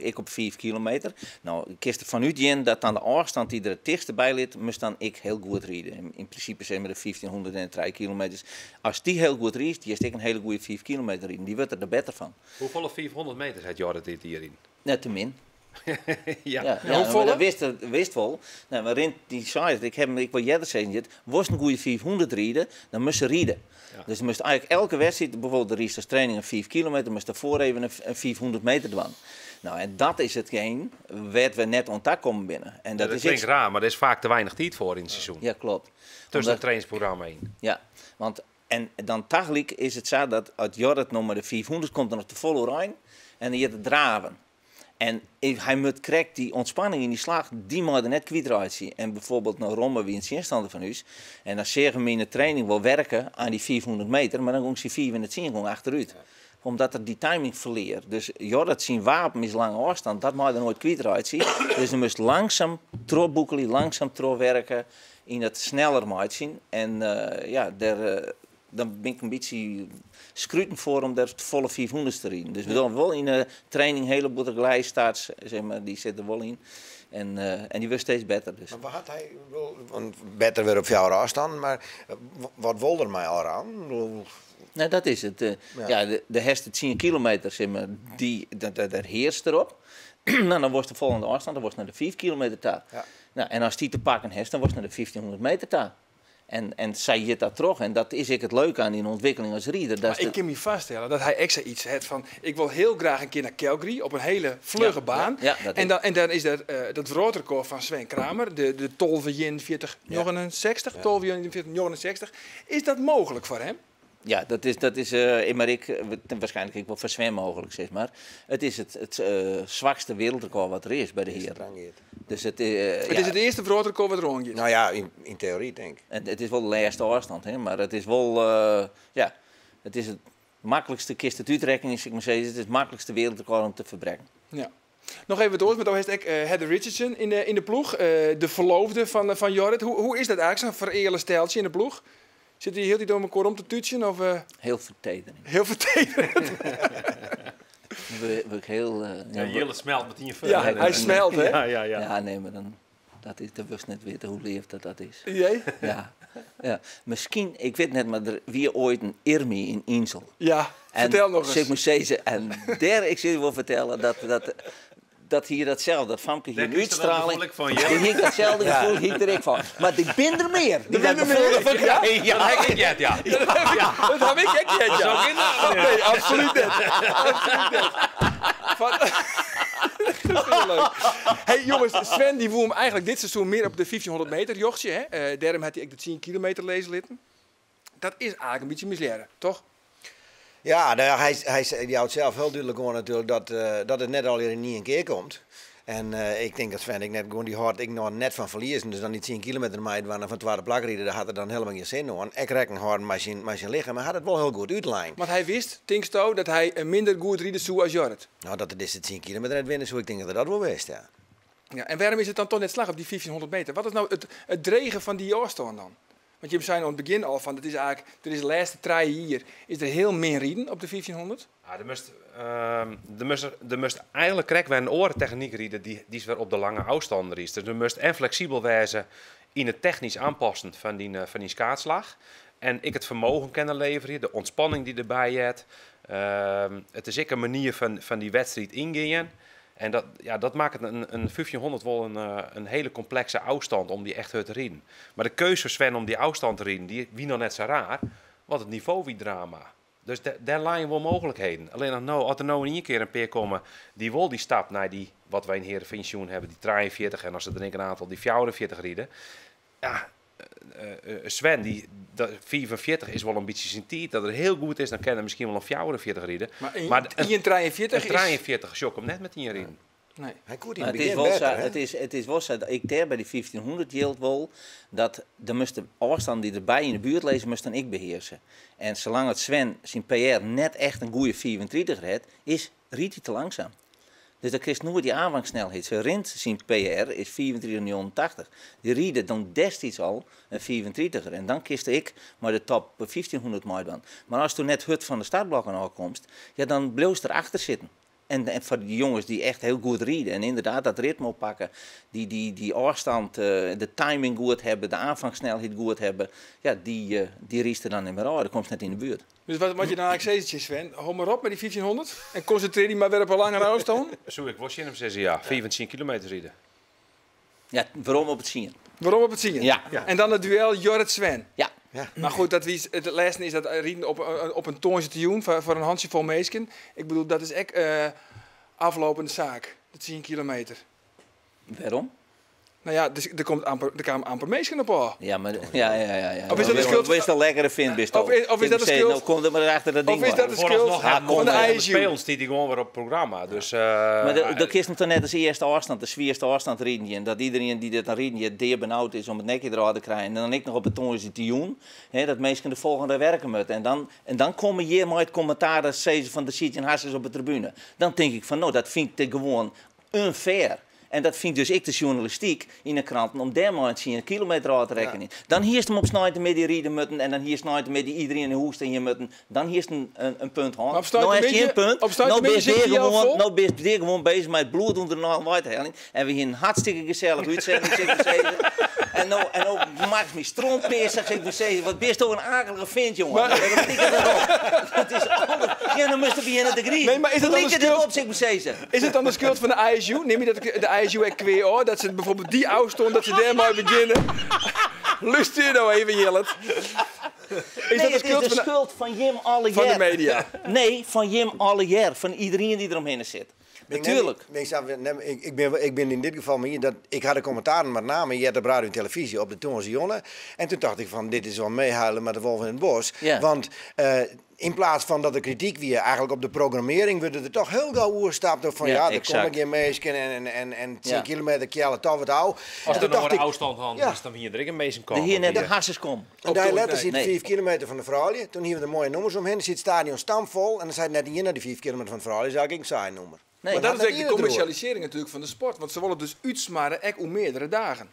ek op 5 kilometer. No, kinst derfan útgean dat dan de ôfstân dy't der it tichtste by lit, moatst dan ek hiel goed ride. Yn prinsipe sis mar de 1503 kilometers. As dy hiel goed rydst, giest ek in hiele goede 5 kilometer riden. Dy wurdt der better fan. Hoefolle 500 meters hat Jorrit dit jier yn? Net te min. Ja. Ja, Ja, ja, hoefolle? maar dat wist, er, wist wol. Nou, maar Rint die sei het, ik heb hem, ik wil earder sizzen, dit, wolst in goede 500 ride, dan moatst ride. Ja. Dus moatst eigenlik elke wedstriid, bijvoorbeeld de rydst as training in 5 kilometer, moatst derfoar even in 500 meter dwaan. Nou, en dat is hetgeen wêr't we net oan ta kommen binne. En dat Dat is klinkt ek- raar, maar der is faak te weinich tiid foar yn it seizoen. Ja, klopt. Tusken Omdat it trainingsprogramma yn. Ja, want en dan tagelyk is it sa dat as Jorrit noch mei de 500 komt er noch te folle oerein en dan giet it draven. En hy moat krekt dy ûntspanning yn dy slach, dy mei er net kwytreitsje. En bijvoorbeeld no Romme wie in tsjinstanner fan ús. En dan seagen we yn de training wol werke oan dy 500 meter, mar dan gong sy 5 en de 10 gong achterút. Omdat er dy timing ferlear. Dus Jorrit syn wapen is lange ôfstân, dat mei er noait kwytreitsje. Dus dan moast langsum trochboekelje, langsum trochwerke, yn it sneller meitsjen. En ja, dêr, dan bin ik in bytsje skruten foar om dêr folle 500 te riden. Dus we dogge wol yn de training hele boete glijstarts, zeg maar, dy sit der wol yn. En dy wurdt steeds better. Dus. Mar wat hat hy wol, want better wurde op fjouwer ôfstannen, mar wat wol er mei allround? Ik bedoel, Nou, dat is it. Ja. Ja, de herste 10 kilometer, zeg maar, die, dat, dat, daar heerst erop. Nou, dan wordt de volgende afstand, dan wordt naar de 5 kilometer ta. Ja. Nou, en als die te pakken heeft, dan wordt naar de 1500 meter ta. En zij zit dat terug. En dat is ik het leuke aan die ontwikkeling als rieder. Dat Maar is ik de kan me vaststellen dat hij extra iets heeft van... ik wil heel graag een keer naar Calgary op een hele vlugge Ja, baan. ja, ja, dat is En dan is dat dat wereldrecord van Sven Kramer, de tolve jen veertig, 69, tolve jen veertig, 69. Is dat mogelijk voor hem? Ja, dat is, dat is, maar ik, waarschijnlijk ook wel voor Sven mogelijk, zeg maar. Het is het zwakste wereldrecord wat er is bij de Eerste heren. ranggeert. Dus het, Het ja. is het eerste wereldrecord wat er omgaat. Nou ja, in theorie denk ik. En het is wel de laatste afstand, hè, maar het is wel, ja, het is het makkelijkste kist het uitrekking, is, ik maar zeggen, het is het makkelijkste wereldrecord om te verbreken. Ja. Nog even door, want dan heeft ik Heather Richardson in de ploeg, de verloofde van Jorrit. Hoe is dat eigenlijk, zo'n vereerlijk steltje in de ploeg? Zit hij heel die door elkaar om te toetsen? Of? Heel vertederend. Heel vertederend. We, we heel, Ja, ja, Jille smelt met die Ja, vuur. hij smelt, hè? Ja, ja, ja. Ja, nee, maar dan Dat is, dat wist net witten hoe leaf dat dat is. Jee? Ja. Ja. Miskien, ik wit net, mar der wie oait in Irmy yn Insel. Ja, En fertel noch sil ris. ik mar sizze, en dêr, ik sil je wol fertelle dat, dat, dat hier datzelfde, dat famke hier Dêr een krijst er dat útstraling. gefoel ek fan, ja. Die hie datzelfde gefoel hie ik der ek fan. Mar der binne der mear. Die binne dat der gefoel mear, ervan ja? krijgen. Ja. Dat ha ik heard, ja. Dat ha ik ek heard, ja. Nee, absoluut net. Absoluut net. Fan... Dat is heel leuk. Hey, jonges, Sven die woe him eigentlik dit seizoen mear op de 1500 meter rjochtsje. Hè? Dêrom hat hy ek de 10 kilometer lizze litten. Dat is eigentlik in bytsje mislearre, toch? Ja, nou ja, hy jout sels hiel dúdlik oan natuerlik dat it net allegear yn ien kear komt. En ik tink dat Sven ek net gewoan dy hâldt ek noch net fan ferliezen. Dus dan dy 10 kilometer meidwaan en fan twadde plak ride, dêr hat er dan hielendal gjin sin oan. Ek rekken hâlden mei syn lichem. Hy hat it wol hiel goed útlein. Want hy wist, tinksto, dat hy minder goed ride soe as Jorrit? Nou, dat er dizze 10 kilometer net winne soe, ik tink dat er dat wol wist, ja. Ja, en wêrom is it dan toch net slagge op dy 1500 meter? Wat is no it drege fan dy ôfstân dan? Want jim seinen oan it begjin al fan, it is eigentlik, der is de lêste 3 jier is der hiel min riden op de 1500. Ja, der moast, der moast, der moast eigentlik krekt wer in oare technyk ride dy'tst wer op de lange ôfstannen rydst. Dus der moast en fleksibel wêze yn it technysk oanpassen fan dyn skaatslach. En ek it fermogen kinne leverje, de ûntspanning dy't derby heart. It is ek in manier fan dy wedstriid yngean. En dat makket in 1500 wol in hiele komplekse ôfstân om dy echt hurd te riden. Mar de keuze foar Sven om dy ôfstân te riden, dy wie noch net sa raar, want it nivo wie drama. Dus dêr leine wol mooglikheden. Allinnich no, as der no yn ien kear in pear komme dy't wol dy stap nei dy, wat wy yn Heerenveen sjoen hawwe, dy 43 en as der ek in oantal dy 44 ride. Ja, Sven, dy, dat, 45 is wol in bytsje syn tiid, dat er hiel goed is, dan kin er miskien wol in 44 ride. Mar in Mar ien 43 in is 43 sjoch ik him net met ien riden. Nee. Hy koe it yn Maar it it is begjin wol better, sa, hè? it is wol sa, ik dêr by dy 1500 jildt wol dat de moast de ôfstân dy't derby yn de buert lizze, moast dan ek behearse. En salang it Sven syn PR net echt in goede 35 hat, is rydt hy te langsum. Dus dan krijst noait dy oanfangssnelheid. Se rint syn PR is 35,89. Dy ride dan destiids al in 35er. En dan kinst ek mei de top 1500 meidwaan. Mar asto net hurd fan de startblokken ôfkomst, ja, dan bliuwst derachter sitten. En foar dy jonges dy't echt hiel goed ride en ynderdaad dat ritme oppakke, dy ôfstân, de timing goed hawwe, de oanfangssnelheid goed hawwe, ja, dy rydst der dan net mear ôf, dêr komst net yn de buert. Dus wat je dan eigentlik sizze, Sven, hâld mar op mei dy 1500 en konsintrearje dy mar wer op in langere ôfstân? Soe ik wol tsjin him sizze, ja. 25 kilometer ride. Ja, werom op it tsien. Werom op it tsien? Ja. Ja. En dan it duel Jorrit-Sven. Ja. Ja. Maar goed, dat wie, it lêsten is dat riden op in tongersdeitejûn foar in hantsjefol minsken. Ik bedoel, dat is ek aflopende saak, de 10 kilometer. Wêrom? Nou ja, dus der komt amper, der kamen amper minsken op ôf. Ja, maar, ja, ja, ja, ja. Of is dat de Of skuld is dat lekkere vind, bist Of is dat de Zeg, skuld nou komt er maar achter dat ding Of is dat de maar. skuld Vooralsnog Ah, hebben kom van de maar. ISU? Spelen stiet die gewoan wer op it programma. Dus, Maar dat kist hem toch net als eerste afstand, de swierste afstand riden. En dat iedereen die dit dan riden, die deer benauwd is om het nekje eruit te krijgen. En dan ik nog op het tongersdeitejûn, hè, dat mensen de volgende werken moeten. En dan komen hier met het commentaar dat ze van de zit in Hassers op de tribune. Dan denk ik van, nou, dat vind ik gewoon unfair. En dat vind dus ik de journalistiek in de kranten om daar maar eens een kilometer uit te rekenen. Dan hier is hem op snelheid met die rieden moeten en dan hier snelheid met die iedereen in de hoest en je moeten. Dan hier is een punt hand. Maar op snelheid Nou is met geen punt. op snelheid Nou met ben je zit hij al gewoon, vol? nou ben je gewoon bezig met het bloed onder de naald te halen. En we hier een hartstikke gezellig uitzending zitten te zeggen. En nou maakt me strontpissig, zeg ik maar zeggen, wat ben je toch een akelige vent, jongen. Maar Waarom tik ik dat op? Dat is anders. Ja, dan moest je beginnen te grieven. Nee, maar is dat dan Lik de het schuld op, zeg ik maar zeggen. Is het dan de schuld van de ISU? Neem je dat de ISU echt kweer, hoor? Dat ze bijvoorbeeld die oude stond, dat ze daar maar beginnen. Luister nou even, Jillet. Is Nee, dat de het is schuld de van de schuld van Jim Allejer. Van de media? Nee, van Jim Allejer. Van iedereen die eromheen zit. Ben ik Natuurlijk. net, ben ik zelf, nee, ik, ik ben, ik ben in dit geval meer dat ik had de commentaren met name hier op radio en televisie op de Tongersjonne. En toen dacht ik van dit is wel meehuilen met de wolf in het bos. Want in plaats van dat de kritiek weer eigenlijk op de programmering werden er toch heel gauw oerstapt op van ja, er komen geen mensen en 10 kilometer kjellen toch wat ouw. Als En er toen nog dacht een ik, afstand hand is, dan hier er een meesten De hier net de komen. hasses kom. En daar letters zit Nee. 5 kilometer van de vrouwen. Toen hier we de mooie nummers omheen, zit het stadion stampvol. En dan zei het net hier naar die 5 kilometer van de vrouwen, zou ik een saai noemen. Nee. Maar dat is Dat eigenlijk de iedereen commercialisering natuurlijk van de sport. Want ze willen dus uitsmaren echt om meerdere dagen.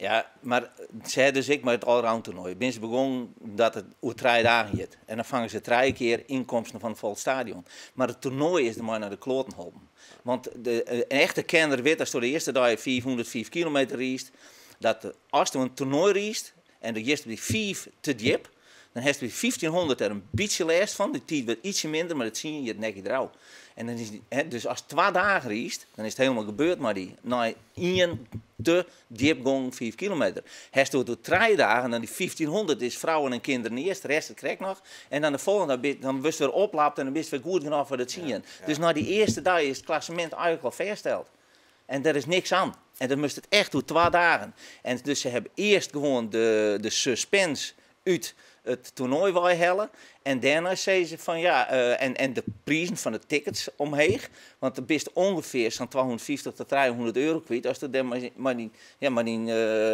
Ja, mar se dus ek mei it allround toernoai. Binne se begûn dat it oer 3 dagen giet. En dan fange se trije kear ynkomsten fan it fol stadion. Mar it toernoai is der mei nei de kloaten holpen. Want in echte kenner wit, ast de earste dei 505 kilometer rydst, dat ast in toernoai rydst en do giest by 5 te djip, dan hast by 1500 der in bytsje lêst fan. De tiid wurdt ytsje minder, mar it sien je it nekje derôf. En dan is, hè, dus ast 2 dagen rydst, dan is it hielendal gebeurd mei dy. Nei ien te djipgong 5 kilometer. Hast it oer 3 dagen, dan dy 1500 is frouen en kinderen earst, de rest it krekt noch. En dan de folgjende, dan wurdst wer oplapt en dan bist wer goed genôch foar it tsien. Dus nei dy earste dei is it klassemint eigentlik al fêststeld. En dêr is niks oan. En dan moast it echt oer 2 dagen. En dus se hawwe earst gewoan de suspense út it toernoai weihelle. En dêrnei sizze se fan ja, en de prizen fan de tickets omheech. Want do bist ûngefear sa'n 250 tot €300 kwyt ast der mei dyn, ja, mei dyn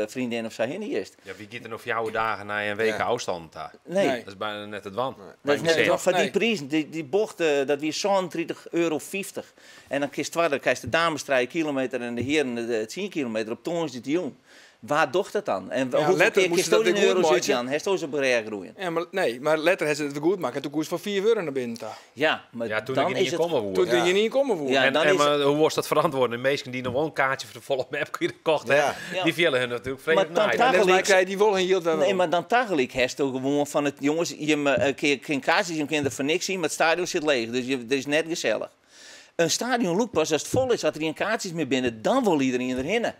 freondinne of sa hinne giest. Ja, wa giet der noch 4 dagen nei in WK ôfstân ta? Nee. Dat is byna net te dwaan. Dat is net te foar dy prizen, dy bocht, dat wie €37,50. En dan kinst twa, dan krijst de dames 3 kilometer en de hearen de 10 kilometer op tongersdeitejûn. Wa docht dat dan? En Ja, hoefolle letter kear moasten kinst dat dyn wer goed euro's meitsje. útjaan? Hast ook op rêch groeien. Ja, mar, nee, mar letter hawwe se it wer goed makke. Doe koest foar €4 nei binnen ta. Ja, mar Ja, doe't dan ik is yn it... komme woe. Doe't der gjin komme woe. Ja, En, dan en is mar hoe was dat ferantwurden? De minsken dy't noch wol in kaartsje foar de folle mep kocht Ja. ha, Ja. dy fiele har natuerlik Maar freed dan nei. Neffens my tagelyk- krije dy wol in jild wer Nee, werom. mar dan tagelyk hast gewoan fan it jonges, je kin kaartsjes, je kinne der foar niks yn, mar it stadion sit leech, dus it is net gesellich. In stadion lûkt pas as it fol is, as der gjin kaartsjes mear binne, dan wol iderien derhinne.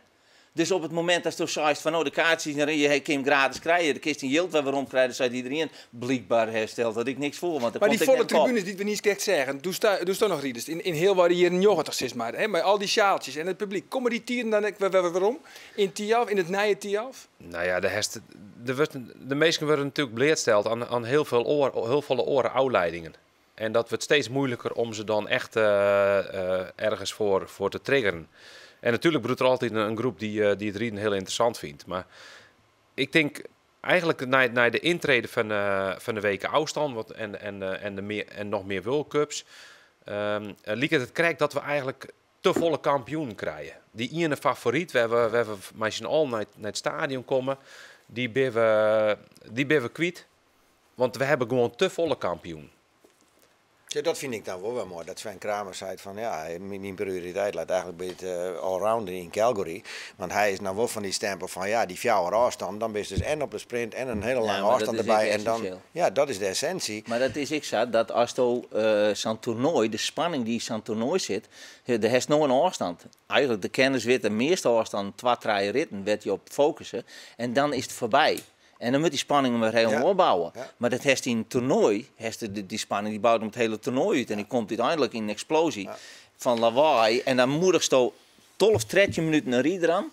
Dus op it momint datsto seist fan oh, de kaartsjes, dan je kin him gratis krije, dan kinst dyn jild wer werom krije, dan seit iderien, blykber stelt dat ik niks foar, want der Mar dy komt ek folle net kop. tribunes dy't we net krekt seagen, doe'tsto noch ridest, yn hiel wat de jierren 90 sis mar, hè, mei al dy sjaaltsjes en it publyk, komme dy tiden dan ek wer werom? Yn Thialf, yn it nije Thialf? Nou ja, de minsken wurde natuerlik bleatsteld oan hiel folle oare ôfliedingen. En dat wurdt steeds moeilijker om se dan echt ergens foar te triggeren. En natuerlik bliuwt der altyd in groep dy't it riden hiel ynteressant fynt. Mar ik tink eigentlik nei de yntrede fan de WK ôfstân wat, en noch mear World Cups, liket it krekt dat we eigentlik te folle kampioenen krije. Dy iene favoryt, wêr't we mei syn allen nei it stadion komme, dy binne we kwyt. Want we hawwe gewoan te folle kampioenen. Ja, dat fyn ik dan wol wer moai. Dat Sven Kramer sei fan ja, myn prioriteit leit eigentlik by it allrounden yn Calgary. Want hy is no wol fan dy stempel fan ja, dy fjouwer ôfstân, dan bist dus en op de sprint en in hiele lange Ja, mar dat ôfstân is derby. ek En dan, essinsjeel. Ja, dat is de essinsje. Mar dat is ek sa, dat asto sa'n toernoai, de spanning dy't yn sa'n toernoai sit, dêr hast no in ôfstân. Eigentlik, de kenners witte, de measte ôfstân, twa, trije ritten, wêr't je op fokusse. En dan is it foarby. En dan moat dy spanning wer hielendal opbouwe. Mar dat hast yn in toernoai, hast dy spanning, dy bout him it hiele toernoai út. En dy komt úteinlik yn in eksploazje fan lawaai. En dan moedigesto 12, 13 minuten in rider oan.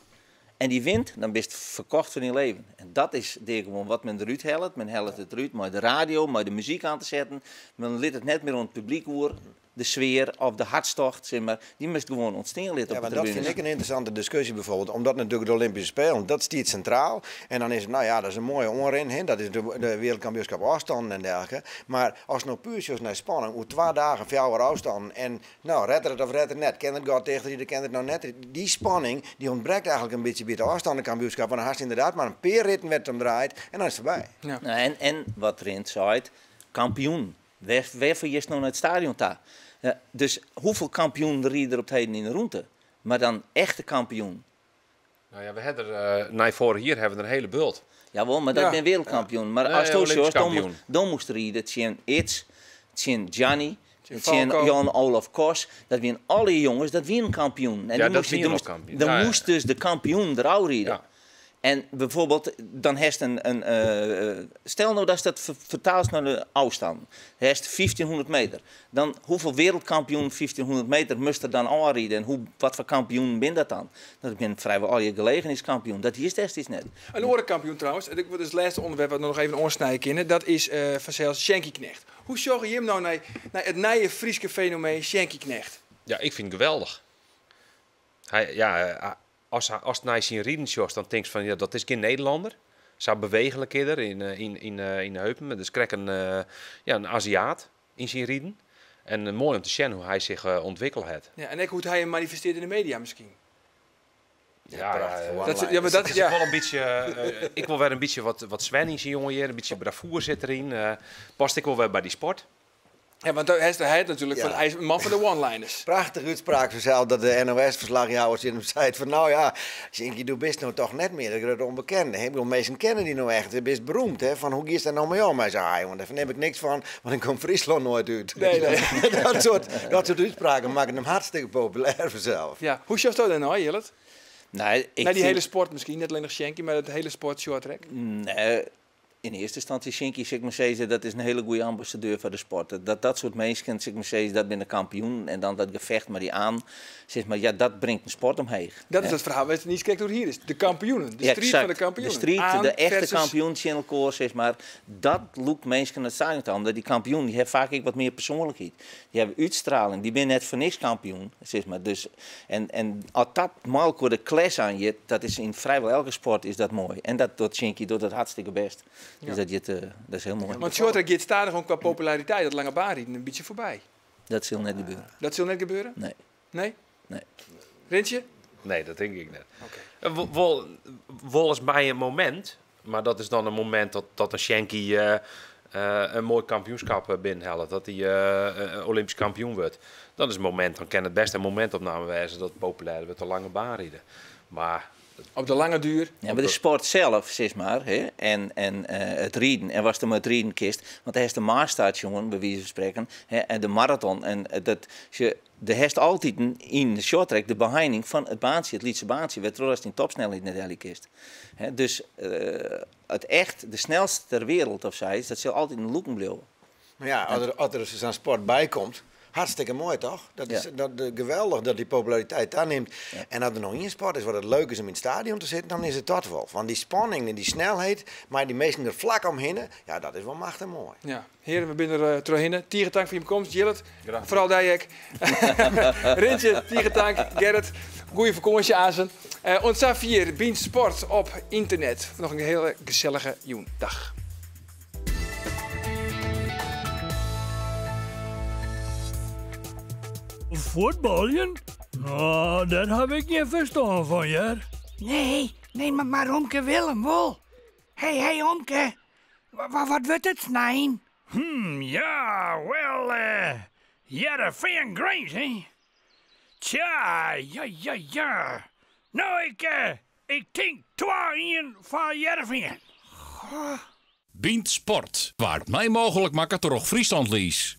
En dy wint, dan bist ferkocht foar dyn libben. En dat is gewoan wat men derút hellet. Men hellet it derút mei de radio, mei de muzyk oan te setten. Men lit it net mear oan it publyk oer. De sfear of de hertstocht, sis mar, dy moast gewoan ûntstean litte Ja, op de mar dat tribune. fyn ik in ynteressante diskusje byfoarbyld. Omdat natuerlik de Olympyske Spelen, dat stiet sintraal. En dan is it, no ja, dat is in moaie oanrin. Hè? Dat is de wereldkampioenskip ôfstannen en dergelike. Mar ast no puer sjochst nei spanning, oer 2 dagen, fjouwer ôfstannen. En no, ret er it of ret er net? Kin it gat tichtride, kin it no net? Dy spanning, dy ûntbrekt eigentlik in bytsje by it ôfstannekampioenskip. Want dan hast ynderdaad mar in pear ritten wêr't it om draait en dan is it foarby. No, en wat Rint sei, kampioen. Wêrfoar giest no nei it stadion ta? Ja, dus hoefolle kampioenen ride der op 't heden yn de rûnte? Mar dan echte kampioen. Nou ja, we hawwe der, nei foarich jier hawwe we der in hiele bult. Jawol, mar dat binne wereldkampioenen. Mar Nee, ast Olympisch sjochst, kampioen. dan moast ride tsjin Ids, tsjin Gianni, Tsjin tsjin Falco. Jan Olaf Koss. Dat wiene alle jonges, dat wiene kampioenen. En Ja, die dat moest, wiene dan al moest, kampioenen. Dan Ja. moast dus de kampioen derôf ride. En byfoarbyld, dan hast in, stel no datst dat fertaalst nei de ôfstân. Hast 1500 meter. Dan hoefolle wereldkampioen 1500 meter moast der dan ôfride? En wat foar kampioenen binne dat dan? Dat binne frijwol alle gelegenheidskampioenen. Dat is destiids net. In oare kampioen trouwens, en dat is it lêste ûnderwerp dat we noch even oansnije kinne, dat is fansels Sjinkie Knegt. Hoe sjogge jim no nei it nije Fryske fenomeen Sjinkie Knegt? Ja, ik fyn it geweldich. Hy, ja, ast nei syn riden sjochst, dan tinkst fan ja, dat is gjin Nederlanner. Sa beweechlik is er yn de heupen. Dus krekt ja, in Aziaat yn syn riden. En moai om te sjen hoe't hy him ûntwikkele hat. Ja, en ek hoe't hy him manifestearret yn de media miskien. Ja, ja, Dat, ja, maar dat, is ja. wel een beetje, ik wil weer een beetje wat Sven in zijn jongen hier, een beetje bravoer zit erin. Past ik wel weer bij die sport. Ja, want hij is natuurlijk van, hij is een man van de one-liners. Prachtige uitspraak vanzelf dat de NOS-verslaghouders in hem zei van nou ja, Sjinkie, doe best nou toch net meer, dat is onbekende. Ik bedoel, mensen kennen die nou echt, het is beroemd, hè, van hoe is dat nou mee om? Hij zei, ah, jongen, daar verneem ik niks van, want ik kom Friesland nooit uit. Nee, nee. Dat soort uitspraken maken hem hartstikke populair vanzelf. Ja, hoe is dat dan nou, Jillet? Nee, ik Naar die vind hele sport misschien, net alleen nog Sjinkie, maar het hele sport shorttrack. Nee, in eerste instantie Sjinkie, zeg maar zeggen, dat is een hele goede ambassadeur voor de sport. Dat soort mensen, zeg maar zeggen, dat binnen kampioen en dan dat gevecht maar die aan, zeg maar, ja, dat brengt een sport omheen. Dat is het verhaal wat niet kijkt hoe hier is. De kampioenen, de Ja, strijd van de exact. kampioenen. De strijd, Aan de echte versus kampioen, Channel zeg maar, dat loekt mensen het stadion toe. Omdat die kampioen, die heeft vaak ook wat meer persoonlijkheid. Die hebben uitstraling, die zijn net voor niks kampioen, zeg maar. Dus, en als dat Malko de kles aan je, dat is in vrijwel elke sport is dat mooi. En dat doet Sjinkie doet dat hartstikke best. Dus dat is heel mooi. Want shorttrack gaat stadig gewoon qua populariteit, dat lange baanrijden, een beetje voorbij. Dat zal net gebeuren. Dat zal net gebeuren? Nee. Nee? Nee. Rintje? Nee, dat denk ik net. Wol is mij een moment, maar dat is dan een moment dat een Sjinkie een mooi kampioenschap binnenhaalt, dat hij Olympisch kampioen wordt. Dat is een moment, dan kan het best een momentopname wijzen dat het populair wordt de lange baan rijden. Maar op de lange duur. Ja, maar de sport zelf, zeg maar, hè, en het rijden, en was er maar het rijden kist, want hij is de Maasstad, bij wijze van spreken, hè, en de marathon. En dat, je, de heeft altijd in de shorttrack de behinding van het baantje, het Lietse baantje, werd als in topsnelheid net elke kist. Hè, dus het echt, de snelste ter wereld of zo, dat zal altijd een loeken blijven. Maar ja, als er zo'n sport bij komt, hartstikke mooi toch? Dat is geweldig dat die populariteit aanneemt. En als er nog één sport is wat het leuk is om in het stadion te zitten, dan is het dat wel. Want die spanning en die snelheid, maar die meesten er vlak omheen, ja, dat is wel machtig mooi. Ja, heren, we zijn er terug in. Tierentank voor je komst, Jillet. Graag. Vooral Dijek. Rintje, Tierentank, Gerrit. Goeie vakantie, Azen. Ons Xavier, Bien Sport op internet. Nog een hele gezellige joen. Dag. Voetballen? Nou, daar heb ik geen verstand van, ja. Nee, nee, maar omke Willem wel. Hé, hey, hey, omke. Wat wordt het, snijn? Ja, wel, Heerenveen Grains, hè? Tja, ja, ja, ja. Nou, ik denk 2-1 voor Heerenveen. Goh. Bynt Sport, waar het mij mogelijk maakt door Friesland Lease.